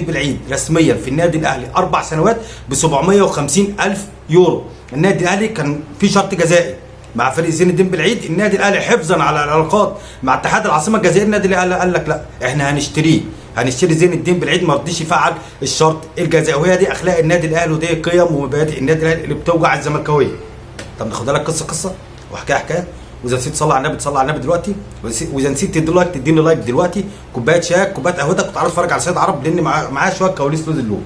بالعيد رسميا في النادي الاهلي 4 سنوات ب 750 الف يورو. النادي الاهلي كان في شرط جزائي مع فريق زين الدين بالعيد، النادي الاهلي حفظا على العلاقات مع اتحاد العاصمة الجزائري النادي الاهلي قال لك لا احنا هنشتري زين الدين بلعيد، ما رضيش يفعل الشرط الجزائي. وهي دي اخلاق النادي الاهلي ودي قيم ومبادئ النادي الاهلي اللي بتوجع الزملكاويه. طب ناخدها لك قصة قصة وحكاية حكاية. واذا نسيت تصلي على النبي تصلي على النبي دلوقتي، واذا نسيت تدي like تديني like دلوقتي، كوباية شاي كوباية قهوتك، وتعالى اتفرج على سيد عرب لان معاه شوية كواليس لوز اللون.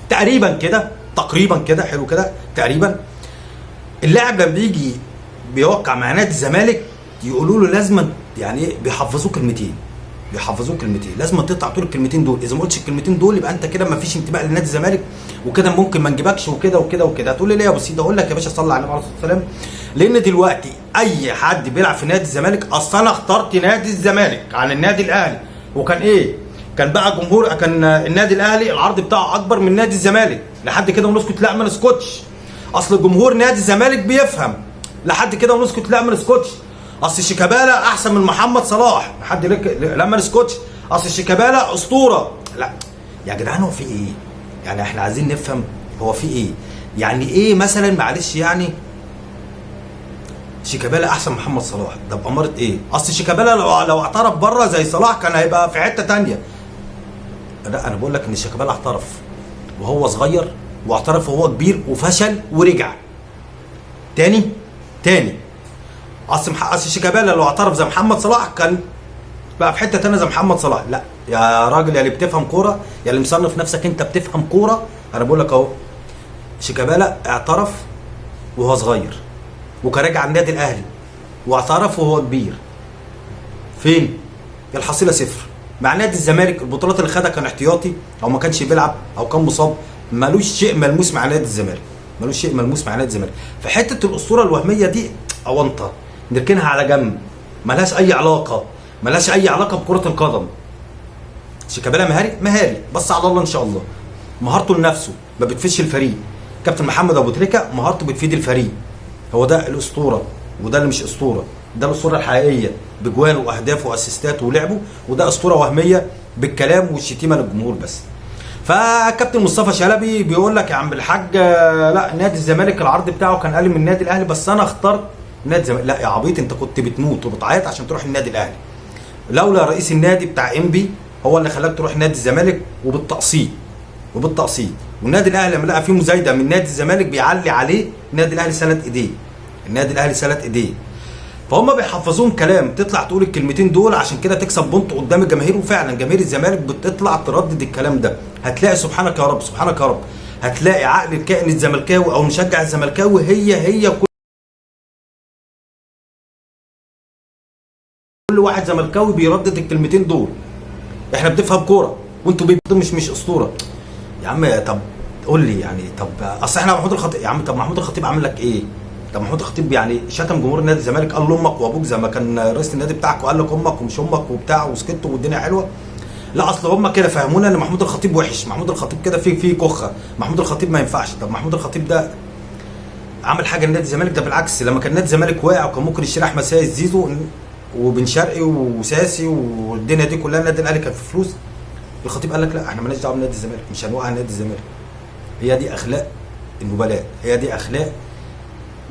تقريبا كده، تقريبا كده، حلو كده تقريبا. اللاعب لما بيجي بيوقع مع نادي الزمالك يقولوا له لازم، يعني ايه، بيحفظوه كلمتين، بيحفظوه كلمتين، لازم تطلع تقول الكلمتين دول، اذا ما قلتش الكلمتين دول يبقى انت كده ما فيش انتماء لنادي الزمالك وكده ممكن ما نجيبكش وكده وكده وكده. هتقول لي ليه يا ابو سيد؟ اقول لك يا باشا صلى على النبي عليه الصلاة والسلام، لان دلوقتي اي حد بيلعب في نادي الزمالك، اصل انا اخترت نادي الزمالك عن النادي الاهلي، وكان ايه؟ كان بقى جمهور، كان النادي الاهلي العرض بتاعه اكبر من نادي الزمالك، لحد كده ونسكت؟ لا ما نسكتش، اصل جمهور نادي الزمالك بيفهم، لحد كده ونسكت؟ لا ما نسكتش، اصل شيكابالا احسن من محمد صلاح، لحد لك لا ما نسكتش، اصل شيكابالا اسطورة. لا يا جدعان هو في ايه؟ يعني احنا عايزين نفهم هو في ايه؟ يعني ايه مثلا معلش يعني شيكابالا احسن من محمد صلاح، ده بأمارة ايه؟ اصل شيكابالا لو اعترف بره زي صلاح كان هيبقى في حتة تانية. لا انا بقول لك ان شيكابالا احترف وهو صغير واعترف وهو كبير وفشل ورجع تاني. اصل شيكابالا لو اعترف زي محمد صلاح كان بقى في حتة تانية زي محمد صلاح. لا يا راجل يا اللي بتفهم كورة، يا اللي مصنف نفسك انت بتفهم كورة، انا بقول لك اهو شيكابالا اعترف وهو صغير وكان راجع النادي الاهلي، واعترف وهو كبير. فين الحصيلة؟ صفر مع نادي الزمالك. البطولات اللي خدها كان احتياطي او ما كانش بيلعب او كان مصاب، مالوش شيء ملموس مع نادي الزمالك، مالوش شيء ملموس مع نادي الزمالك. فحته الاسطورة الوهمية دي اونطه نركنها على جنب، ملهاش اي علاقة، ملهاش اي علاقة بكره القدم. شيكابالا مهاري، مهاري بس على الله ان شاء الله، مهارته لنفسه ما بتفيدش الفريق. كابتن محمد ابو تريكه مهارته بتفيد الفريق، هو ده الاسطورة وده اللي مش اسطورة، ده الاسطورة الحقيقية بجوانه واهدافه واسيستاته ولعبه، وده اسطورة وهمية بالكلام والشتيمه للجمهور بس. فكابتن مصطفى شلبي بيقول لك يا عم الحاج لا نادي الزمالك العرض بتاعه كان اقل من النادي الاهلي، بس انا اخترت نادي الزمالك. لا يا عبيط، انت كنت بتموت وبتعيط عشان تروح النادي الاهلي، لولا رئيس النادي بتاع انبي هو اللي خلاك تروح نادي الزمالك وبالتقسيط وبالتقسيط. والنادي الاهلي لما لقى فيه مزايده من نادي الزمالك بيعلي عليه، النادي الاهلي سلت ايديه، النادي الاهلي سلت ايديه. فهم بيحفظوهم كلام، تطلع تقول الكلمتين دول عشان كده تكسب بونت قدام الجماهير، وفعلا جماهير الزمالك بتطلع تردد الكلام ده. هتلاقي سبحانك يا رب سبحانك يا رب، هتلاقي عقل الكائن الزملكاوي او مشجع الزملكاوي هي كل واحد زملكاوي بيردد الكلمتين دول. احنا بنفهم كورة وانتوا مش اسطورة يا عم. طب قول لي يعني، طب اصل احنا محمود الخطيب يا عم، طب محمود الخطيب عامل لك ايه؟ طب محمود الخطيب يعني شتم جمهور النادي الزمالك، قال له امك وابوك زي ما كان رئيس النادي بتاعك وقال لك امك ومش امك وبتاع وسكت والدنيا حلوة. لا اصل هم كده فهمونا ان محمود الخطيب وحش، محمود الخطيب كده فيه كخه، محمود الخطيب ما ينفعش. طب محمود الخطيب ده عمل حاجة لنادي الزمالك؟ ده بالعكس لما كان نادي الزمالك واقع وكان ممكن يشتري احمد سيد زيزو وبن شرقي وساسي والدنيا دي كلها، النادي الاهلي كان في فلوس، الخطيب قال لك لا احنا مالناش دعوه بنادي الزمالك، مش هنوقع نادي الزمالك. هي دي اخلاق النبلاء، هي دي اخلاق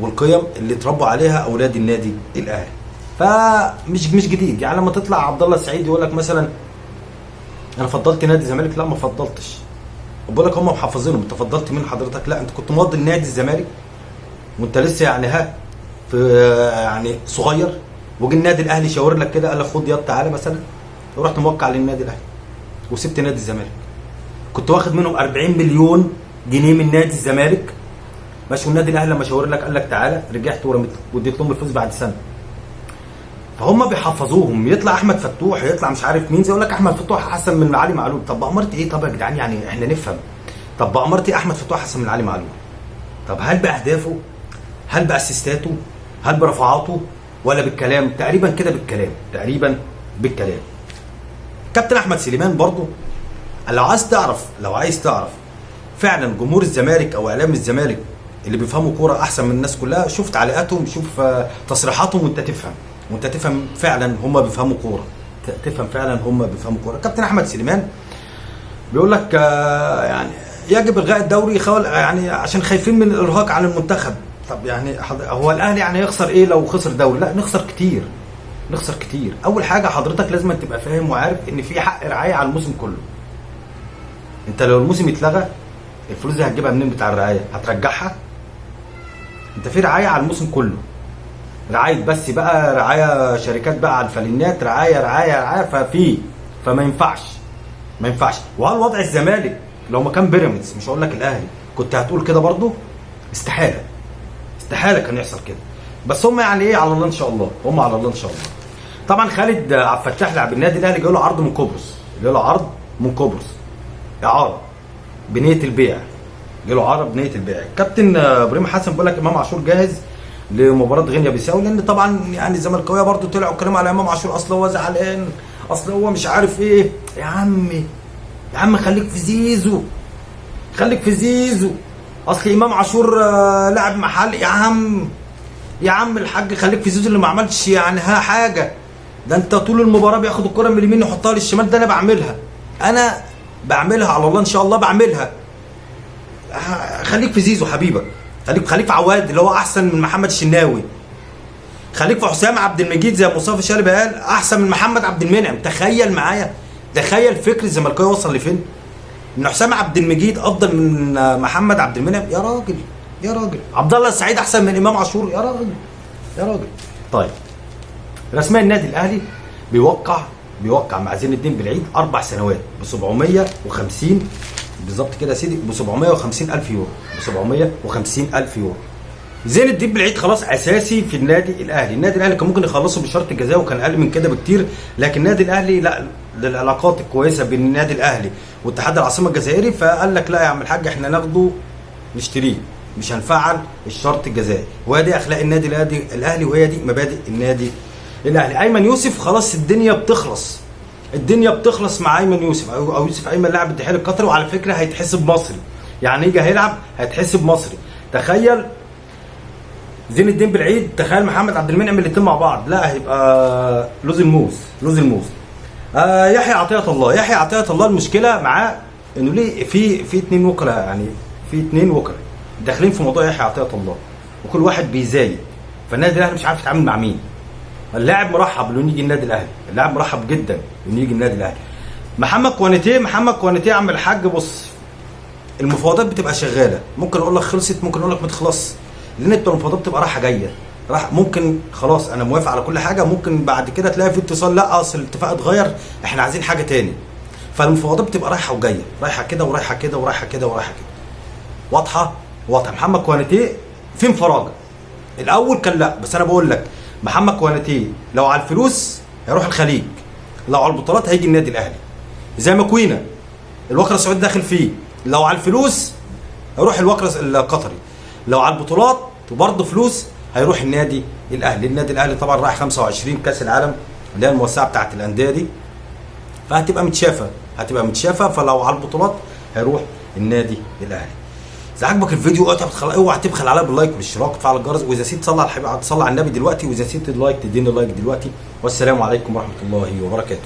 والقيم اللي اتربوا عليها اولاد النادي الاهلي. فمش مش جديد يعني لما تطلع عبد الله السعيد يقول لك مثلا انا فضلت نادي الزمالك، لا ما فضلتش. بقول لك هم محافظينهم، انت فضلت مين حضرتك؟ لا انت كنت ماضي لنادي الزمالك وانت لسه يعني ها في يعني صغير، وجه النادي الاهلي شاور لك كده قال لك خد ياض تعالى مثلا، ورحت موقع للنادي الاهلي وسبت نادي الزمالك. كنت واخد منهم 40 مليون جنيه من نادي الزمالك ماشي، والنادي الاهلي لما شاور لك قال لك تعالى، رجعت ورميت واديت لهم الفلوس بعد سنة. فهم بيحفظوهم، يطلع احمد فتوح يطلع مش عارف مين، زي يقول لك احمد فتوح احسن من علي معلول. طب بأمارة ايه؟ طب يا جدعان يعني احنا نفهم، طب بأمارة ايه احمد فتوح احسن من علي معلول؟ طب هل باهدافه؟ هل باسيستاته؟ هل برفعاته؟ ولا بالكلام؟ تقريبا كده بالكلام، تقريبا بالكلام. كابتن احمد سليمان برضو لو عايز تعرف، لو عايز تعرف فعلا جمهور الزمالك او اعلام الزمالك اللي بيفهموا كورة احسن من الناس كلها، شوف تعليقاتهم، شوف تصريحاتهم، وانت تفهم، وانت تفهم فعلا هم بيفهموا كورة، تفهم فعلا هم بيفهموا كورة. كابتن احمد سليمان بيقول لك يعني يجب الغاء الدوري يعني عشان خايفين من الارهاق على المنتخب. طب يعني هو الاهلي يعني يخسر ايه لو خسر دوري؟ لا نخسر كتير، نخسر كتير. اول حاجة حضرتك لازم تبقى فاهم وعارف ان في حق رعاية على الموسم كله. انت لو الموسم اتلغى الفلوس دي هتجيبها منين بتاع الرعاية؟ هترجعها؟ انت في رعاية على الموسم كله، رعاية بس بقى، رعاية شركات بقى على الفالينات، رعاية رعاية رعاية، فما ينفعش، ما ينفعش. وهل وضع الزمالك لو مكان بيراميدز، مش هقول لك الاهلي، كنت هتقول كده برضو؟ استحالة، استحالة كان يحصل كده. بس هم يعني ايه، على الله ان شاء الله، هم على الله ان شاء الله. طبعا خالد عبد الفتاح لاعب النادي الاهلي جاله عرض من قبرص، جاله عرض من قبرص اعاره بنيه البيع، جاله عرض بنيه البيع. كابتن ابراهيم حسن بيقول لك امام عاشور جاهز لمباراة غينيا بيساو، لان طبعا يعني الزملكاويه برضو طلعوا اتكلموا على امام عاشور، اصل هو زعلان، اصل هو مش عارف ايه. يا عمي يا عم خليك في زيزو، خليك في زيزو، اصل امام عاشور لاعب محلي. يا عم يا عم الحاج خليك في زيزو اللي ما عملش يعني ها حاجة، ده انت طول المباراة بياخد الكره من اليمين يحطها للشمال. ده انا بعملها، انا بعملها على الله ان شاء الله بعملها. خليك في زيزو حبيبك، خليك في عواد اللي هو احسن من محمد الشناوي، خليك في حسام عبد المجيد زي مصطفى شلبي قال احسن من محمد عبد المنعم. تخيل معايا، تخيل فكر الزملكاويه وصل لفين، ان حسام عبد المجيد افضل من محمد عبد المنعم. يا راجل يا راجل، عبد الله السعيد احسن من امام عاشور. يا راجل يا راجل. طيب رسميا النادي الاهلي بيوقع مع زين الدين بالعيد 4 سنوات ب 750 بالظبط كده يا سيدي، ب 750 الف يورو، ب 750 الف يورو. زين الدين بالعيد خلاص اساسي في النادي الاهلي. النادي الاهلي كان ممكن يخلصه بشرط الجزاء وكان اقل من كده بكتير، لكن النادي الاهلي لا، للعلاقات الكويسة بين النادي الاهلي واتحاد العاصمة الجزائري، فقال لك لا يا عم الحاج احنا ناخده نشتريه، مش هنفعل الشرط الجزائي. وهي دي اخلاق النادي الاهلي، وهي دي مبادئ النادي الاهلي. ايمن يوسف خلاص الدنيا بتخلص، الدنيا بتخلص مع ايمن يوسف او يوسف ايمن لاعب الاتحاد القطري، وعلى فكرة هيتحسب مصري، يعني يجي هيلعب هيتحسب مصري. تخيل زين الدين بالعيد، تخيل محمد عبد المنعم، الاثنين مع بعض، لا هيبقى لوز الموز، لوز الموز. يحيى عطية الله، يحيى عطية الله المشكلة معاه انه ليه في اثنين وكلاء، يعني في اثنين وكلاء داخلين في موضوع يحيى عطية الله، وكل واحد بيزايد، فالنادي الاهلي مش عارف يتعامل مع مين. اللاعب مرحب انه يجي النادي الاهلي، اللاعب مرحب جدا انه يجي النادي الاهلي. محمد كوانيتيه، محمد كوانيتيه عم الحاج، بص المفاوضات بتبقى شغالة، ممكن اقول لك خلصت، ممكن اقول لك ما تخلصش، لان انت المفاوضات بتبقى رايحة جاية، راح ممكن خلاص انا موافق على كل حاجة، ممكن بعد كده تلاقي في اتصال لا اصل الاتفاق اتغير، احنا عايزين حاجة تاني. فالمفاوضات بتبقى رايحة وجاية، رايحة كده ورايحه كده ورايحه كده ورايحه كده. واضحة؟ واضحة. محمد كوانيتيه في انفراجه، الاول كان لا، بس انا بقول لك محمد كوانيتيه لو على الفلوس هيروح الخليج، لو على البطولات هيجي النادي الاهلي، زي ما كوينا الوكره السعودي داخل فيه، لو على الفلوس هيروح الوكره القطري، لو على البطولات وبرضه فلوس هيروح النادي الاهلي. النادي الاهلي طبعا رايح 25 كاس العالم اللي هي الموسعه بتاعت الاندية دي، فهتبقى متشافه، هتبقى متشافه، فلو على البطولات هيروح النادي الاهلي. اذا عجبك الفيديو اوعى تبخل عليا بال like والاشتراك وتفعل الجرس، واذا نسيت تصلي على الحبيب تصلي على النبي دلوقتي، واذا نسيت ال like تديني like دلوقتي. والسلام عليكم ورحمة الله وبركاته.